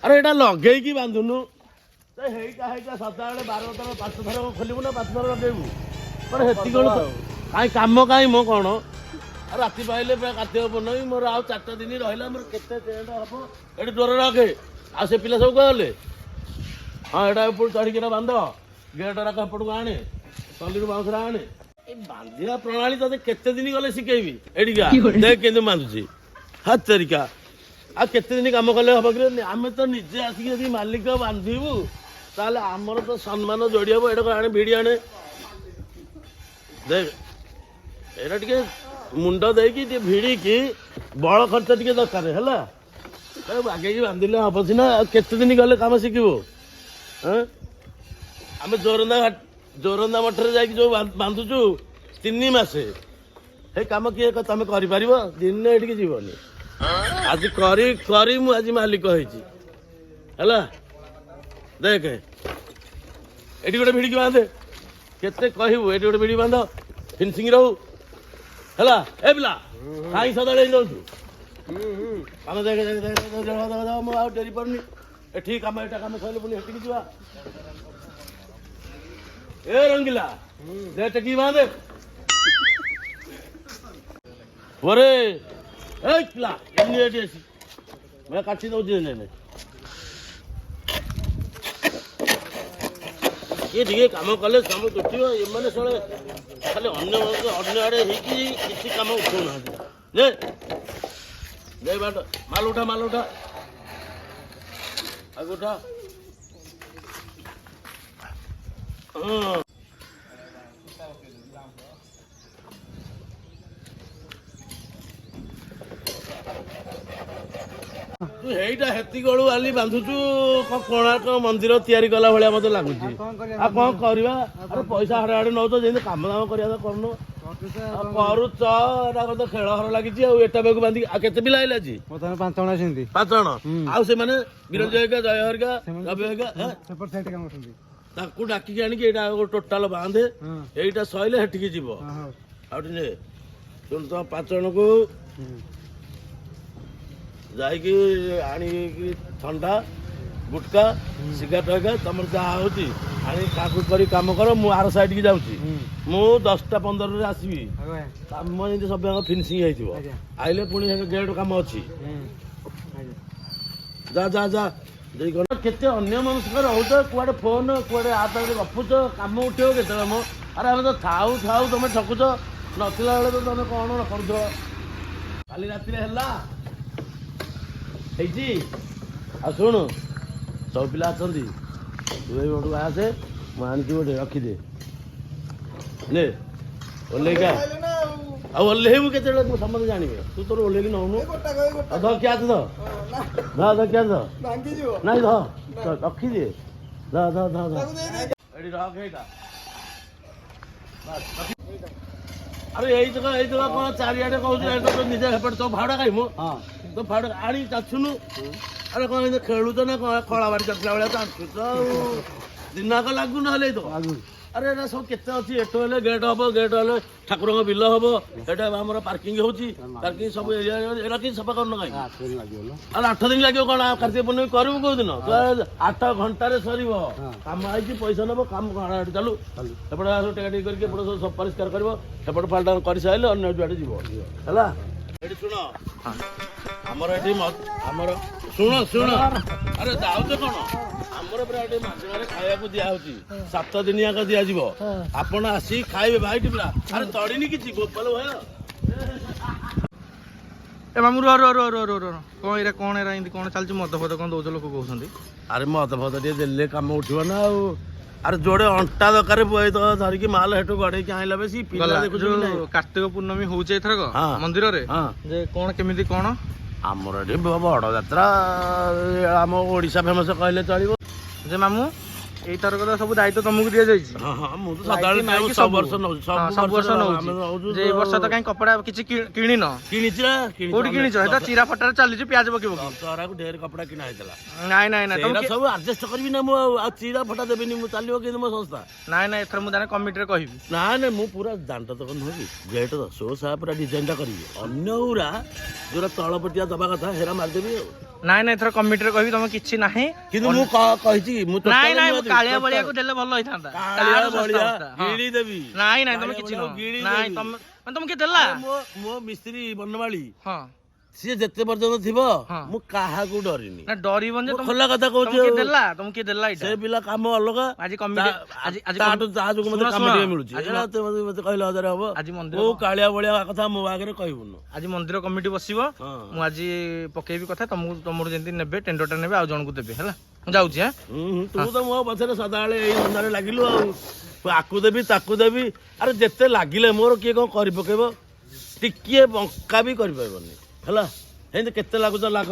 ଆରେ ଏଇଟା ଲଗେଇକି ବାନ୍ଧୁନୁ ତ। ହେଇଟା ହେଇଟା ସଦାବେଳେ 12 ଥର, 5 ଥର ଖୋଲିବୁ ନା 5 ଥର ଲଗେଇବୁ? ମାନେ ହେତିକି ବେଳୁ କାଇଁ କାମ କାଇଁ ମୋ କ'ଣ? ଆଉ ରାତି ପାଇଲେ ପୁରା କାର୍ତ୍ତିକ ପୂର୍ଣ୍ଣମୀ। ମୋର ଆଉ 4ଟା ଦିନ ରହିଲା, ମୋର କେତେ ଟେଣ୍ଟ ହବ। ଏଠି ଡୋର ରଖେ। ଆଉ ସେ ପିଲା ସବୁ ଗଲେ? ହଁ, ଏଇଟା ଉପରୁ ଚଢ଼ିକି ବାନ୍ଧ। ଗେଟ୍ ରାକ ଏପଟକୁ ଆଣେ, ତଲିରୁ ବାଉଁଶଟା ଆଣେ। ଏ ବାନ୍ଧିବା ପ୍ରଣାଳୀ ତତେ କେତେ ଦିନ ଗଲେ ଶିଖେଇବି? ଏଠିକା ଦେଖ କେମିତି ବାନ୍ଧୁଛି। ହାତରିକା, ଆଉ କେତେ ଦିନ କାମ କଲେ ହବ କି? ଆମେ ତ ନିଜେ ଆସିକି ଯଦି ମାଲିକ ବାନ୍ଧିବୁ, ତାହେଲେ ଆମର ତ ସମ୍ମାନ ଯୋଡ଼ି ହବ। ଏଇଟା ଆଣେ, ଭିଡ଼ି ଆଣେ। ଦେଖ, ଏଇଟା ଟିକେ ମୁଣ୍ଡ ଦେଇକି ଟିକେ ଭିଡ଼ିକି ବଳ ଖର୍ଚ୍ଚ ଟିକେ ଦରକାର ହେଲା। ବାଗେଇକି ବାନ୍ଧିଲେ ହବ ସିନା। ଆଉ କେତେ ଦିନ ଗଲେ କାମ ଶିଖିବୁ? ହଁ, ଆମେ ଜୋରନ୍ଦା ଘାଟ, ଜୋରନ୍ଦା ମଠରେ ଯାଇକି ଯୋଉ ବାନ୍ଧୁଛୁ 3 ମାସେ, ହେ କାମ କିଏ ତମେ କରିପାରିବ? ଦିନେ ଏଠିକି ଯିବନି। ଆଜି କରି କରି ମୁଁ ଆଜି ମାଲିକ ହେଇଛି। ହେଲା, ଦେଖେ, ଏଠି ଗୋଟେ ଭିଡ଼ିକି ବାନ୍ଧେ। କେତେ କହିବୁ? ଏଠି ଗୋଟେ ଭିଡ଼ି ବାନ୍ଧ, ଫିନିସିଂ ରହୁ। ହେଲା, ଏ ପିଲା, କାହିଁ ସଦାବେଳେ ଏମିତି ରହୁଛୁ? କାମ ଦେଖେ ଦେଖେ ଦେଖେ ଦେଖେ, ଦେଖ, ଦେଖ, ଦେଖ, ମୁଁ ଆଉ ଡେରି ପାରୁନି। ଏଠି କାମ, ଏଟା କାମ ସରିଲେ ପୁଣି ସେଠିକି ଯିବା। ଏ ରଙ୍ଗିଲା, ଦେ ଟେକି ବାନ୍ଧେ ପରେ। ଏଇ ପିଲା, ଏମିତି ଏଠି ଆସି ମୁଁ କାଟି ଦଉଛି। ନେ ନେ, ଇଏ ଟିକେ କାମ କଲେ କାମ ତୁଟିବ। ଏମାନେ ଶଳେ ଖାଲି ଅନ୍ୟ ଅନ୍ୟ ଆଡ଼େ ହେଇକି କିଛି କାମ ଉଠଉନାହାନ୍ତି। ନେ ଦେ ବାଟ, ମାଲ ଉଠା, ମାଲ ଉଠା, ଆଉ ଉଠା। ହଁ, ତୁ ହେଇଟା ହେତିକି ବେଳୁ ଆଲି ବାନ୍ଧୁଛୁ। କଣ କୋଣାର୍କ ମନ୍ଦିର ତିଆରି କଲା ଭଳିଆ ମତେ ଲାଗୁଛି। ଆଉ କଣ କରିବା? ଆରେ ପଇସା ହାଡ଼େ ହାଡ଼େ ନଉଛ, ଯେମିତି କାମ ଦାମ କରିବା କଥା କରୁନ। ଆଉ କରୁଛ ଏଟା ତ ଖେଳ ଘର ଲାଗିଛି। ଆଉ ଏଟା ବେଗକୁ ବାନ୍ଧିକି, ଆଉ କେତେ ପିଲା ଆଇଲେ ଆଜି? ବର୍ତ୍ତମାନ 5 ଜଣ ଅଛନ୍ତି। 5 ଜଣ। ଆଉ ସେମାନେ ବିରଞ୍ଜ ହେରିକା, ଜୟ ହେରିକା, ରବି ହେରିକା? ସେପଟ ସାଇଡ୍ କାମ କରୁଛନ୍ତି। ତାଙ୍କୁ ଡାକିକି ଆଣିକି ଏଇଟା ଟୋଟାଲ ବାନ୍ଧେ। ଏଇଟା ସଇଲେ ସେଠିକି ଯିବ। ଆଉ ଟିକେ ଶୁଣ, ତମ 5 ଜଣକୁ ଯାଇକି ଆଣିକି ଥଣ୍ଡା, ଗୁଟକା, ସିଗାରେଟ ହେରିକା, ତମର ଯାହା ହଉଛି ଆଣି କାକୁ କରି କାମ କର। ମୁଁ ଆର ସାଇଡ୍ କି ଯାଉଛି। ମୁଁ 10ଟା 15ରେ ଆସିବି। କାମ ଯେମିତି ସବୁ ଯାକ ଫିନିସିଂ ହେଇଥିବ। ଆଇଲେ ପୁଣି ଗେଟ୍ କାମ ଅଛି। ଯା ଯା ଯା। ଦେଇ କଣ କେତେ ଅନ୍ୟ ମନସ୍କ ରହୁଛ, କୁଆଡ଼େ ଫୋନ, କୁଆଡ଼େ ଆ ତାରେ ଗପୁଛ। କାମ ଉଠିବ କେତେବେଳେ ମ? ଆରେ ଆମେ ତ ଥାଉ ଥାଉ ତମେ ଠକୁଛ, ନଥିଲା ବେଳେ ତ ତମେ କ'ଣ କରୁଛ? କାଲି ରାତିରେ ହେଲା, ହେଇଛି। ଆଉ ଶୁଣୁ, ସବୁ ପିଲା ଅଛନ୍ତି, ତୁ ଏଇ ପଟକୁ ଆସେ। ମୁଁ ଆଣିଛି ଗୋଟେ, ରଖିଦେ। ନେ, ଓହ୍ଲେଇକା। ଆଉ ଓହ୍ଲେଇବୁ କେତେବେଳେ ମୁଁ ସମସ୍ତେ ଜାଣିବେ। ତୁ ତୋର ଓହ୍ଲେଇକି ନଉନୁ। ଆଉ ଧ, କ୍ୟାଚ୍ ଧ, ଧ ଧ, କ୍ୟାଚ୍ ଧ। ନାଇଁ, ଧ, ରଖିଦେ, ଧ ଧ ଧ ଧ, ଏଠି ରଖ ଏଇଟା। ଆରେ ଏଇ ତକ କଣ ଚାରିଆଡେ କହୁଛୁ? ଏଇଟା ତ ନିଜେ ହେପଟେ ତୋ ଭାଉଡା କାଇଁ ମୁଁ ତୋ ଭାଉଡା ଆଣି ଚାଛୁନୁ। ଆରେ କଣ ଏମିତି ଖେଳୁଛ ନା କଣ? ଖଳା ବାଡ଼ି ଚାଟିଲା ଭଳିଆ ଚାଞ୍ଚୁଛ। ଆଉ ଦିନାକ ଲାଗୁ ନହେଲେ ଏଇ ତ। ଆରେ ଏଟା ସବୁ କେତେ ଅଛି। ଏଠୁ ହେଲେ ଗେଟ୍ ହବ, ଗେଟ୍ ହେଲେ ଠାକୁରଙ୍କ ବିଲ ହବ, ଏଟା ଆମର ପାର୍କିଂ ହଉଛି, ପାର୍କିଂ ସବୁ ଏରିଆ। ଏଟା କିଛି ସଫା କରୁନ କାହିଁକି? ଆରେ 8 ଦିନ ଲାଗିବ କଣ? କାର୍ତ୍ତିକ ପୂର୍ଣ୍ଣିମା କରିବୁ କୋଉ ଦିନ? 8 ଘଣ୍ଟାରେ ସରିବ କାମ। ଆଇଛି ପଇସା ନେବ କାମ କଣ? ଏଠି ଚାଲୁ, ଏପଟେ ସବୁ ଟେକା ଟେକି କରିକି ଏପଟେ ସବୁ ପରିଷ୍କାର କରିବ। ସେପଟ ଫାଲଟା କରିସାରିଲେ ଅନ୍ୟ ଯୁଆଡ଼େ ଯିବ। ହେଲା, ଏଠି ଶୁଣ, ଆମର ଏଠି ଆମର ଶୁଣ ଶୁଣ, ଆରେ ଯାଉଛ କଣ? ଆମର ପୁରା ଏଠି ମାଗଣାରେ ଖାଇବାକୁ ଦିଆହଉଛି, 7 ଦିନ ଯାକ ଦିଆଯିବ। ଆପଣ ଆସିକି ଖାଇବେ। ଭାଇଟି ପିଲା, ଆରେ ତଡ଼ିନି କିଛି ଗୋପାଳ ଭାଇ। ଏ ମାମୁଁ, ରୁହ ରୁହ ରୁହ ରୁହ ରୁହ ରୁହ। କଣ ଏଇଟା? କଣ ଏରା ଏମିତି କଣ ଚାଲିଛି? ମଦ ଫଦ କଣ ଦଉଛ ଲୋକ କହୁଛନ୍ତି। ଆରେ ମଦ ଫଦ ଟିକେ ଦେଲେ କାମ ଉଠିବ ନା ଆଉ। ଆରେ ଯୋଡେ ଅଣ୍ଟା ଦରକାର, ତ ଧରିକି ମାଲ ହେଠୁ ଗଡେଇକି ଆଣିଲା ବେଶୀ ପିଲା ଗଲା ଦେଖୁଛୁ କି ନାଇଁ? ଯୋଉ କାର୍ତ୍ତିକ ପୂର୍ଣ୍ଣମୀ ହଉଛି ଏଥରକ ମନ୍ଦିରରେ, ଯେ କଣ କେମିତି କଣ? ଆମର ଏଠି ବଡ ଯାତ୍ରା, ଆମ ଓଡିଶା ଫେମସ କହିଲେ ଚଳିବ। ଯେ ମାମୁଁ, ଏଇଥରକ ତ ସବୁ ଦାୟିତ୍ୱ ତମକୁ ଦିଆଯାଇଛି। ହଁ ହଁ, ମୁଁ ତ ସଦାବେଳେ ମାଇକି ସବୁ ସବୁ। ବର୍ଷ ନଉଛି। ହଁ, ସବୁ ବର୍ଷ ଆମେ ନଉଛି ଯେ, ଏଇ ବର୍ଷ ତ କାଇଁ କପଡା କିଛି କିଣିନ? କିଣିଛି ନା, କିଣିଛି। କୋଉଠି କିଣିଛ? ସେଟା ଚିରା ଫଟାରେ ଚାଲିଛି ପିଆଜ ପକେଇ ପକେଇ। ଦଶହରାକୁ ଢେର କପଡା କିଣା ହେଇଥିଲା। ନାଇଁ ନାଇଁ ନାଇଁ, ସେଇଟା ତମେ ସବୁ ଆଡଜଷ୍ଟ କରିବି ନା ମୁଁ, ଆଉ ଆଉ ଚିରା ଫଟା ଦେବିନି ମୁଁ, ଚାଲିବ କେମିତି ମୋ ସଂସ୍ଥା? ନାଇଁ ନାଇଁ, ଏଥର ମୁଁ ଜାଣେ କମିଟିରେ କହିବି। ନା ନାଇଁ, ମୁଁ ପୁରା ଦାଣ୍ଡ ତକ ନୁହେଁ କି ଗେଟ୍ ସୋ ସା ପୁରା ଡିଜାଇନଟା କରିବି। ଅନ୍ୟ ଗୁରା ଯୋଉଟା ତଳପଟିଆ ଦବା କଥା ହେରା ମାରିଦେବି ଆଉ। ନାଇଁ ନାଇଁ, ଏଥର କମିଟିରେ କହିବି ତମେ କିଛି ନାହିଁ। କିନ୍ତୁ ମୁଁ କହିଛି କି ମୁଁ ନାଇଁ totally ନାଇଁ, ନୂଆ ମୁଁ ଦେବି, କାଳିଆ total। ବଳିଆକୁ ଦେଲେ ଭଲ ହେଇଥାନ୍ତା। କାଳିଆ ତାର ଶସ୍ତା ବଳିଆ ଶସ୍ତା, ହଁ। ଗିଳି ଦେବି। ନାଇଁ ନାଇଁ, ତମେ କାଳିଆ କିଛି ବଳିଆକୁ ନୁହଁ। ଗିଳି ନାଇଁ ଦେବି। ତମେ ମାନେ ତମକୁ କିଏ ଦେଲା? ଆରେ ମୋ ମୋ ମିସ୍ତ୍ରୀ ବନମାଳୀ, ହଁ, ସିଏ ଯେତେ ପର୍ଯ୍ୟନ୍ତ ଥିବ ହଁ। ମୁଁ କାହାକୁ ଡରିନି। ନା ଡରିବନି ଯେ ମୁଁ ତମେ ଖୋଲା କଥା କହୁଛି। ତମକୁ କିଏ ଆଉ। ଦେଲା? ତମକୁ କିଏ ଦେଲା ଏଇଟା? ସେ ପିଲା କାମ ଅଲଗା। ଆଜି କମିଟି ଆଜି ଆଜି ତାଠୁ ତା ଯୋଗୁ ମତେ ଶୁଣ, କାମ ଶୁଣ। ଟିକେ ମିଳୁଛି। ଆଜି ଏଇଟା ତୁ ମତେ କହିଲେ ହଜାରେ ହବ। ଆଜି ମନ୍ଦିର କୋଉ କାଳିଆ ବଳିଆ କଥା ମୋ ଆଗରେ କହିବୁନୁ। ଆଜି ମନ୍ଦିର କମିଟି ବସିବ। ହଁ। ମୁଁ ଆଜି ପକେଇବି କଥା ତମକୁ, ତମର ଯେମିତି ନେବେ ଟେଣ୍ଡରଟା ନେବେ ଆଉ ଜଣକୁ ଦେବେ। ହେଲା, ମୁଁ ଯାଉଛି। ଆଁ ହୁଁ ହୁଁ, ତୁ ତ ମୋ ପଛରେ ସଦାବେଳେ ଏଇ ଧନ୍ଦାରେ ଲାଗିଲୁ, ଆଉ ତୁ ଆକୁ ଦେବି ତାକୁ ଦେବି। ଆରେ ଯେତେ ଲାଗିଲେ ମୋର କିଏ କଣ କରି ପକେଇବ? ଟିକିଏ ବଙ୍କା ବି କରିପାରିବନି। ହେଲା, ଏମିତି କେତେ ଲାଗୁଛ ଲାଗ।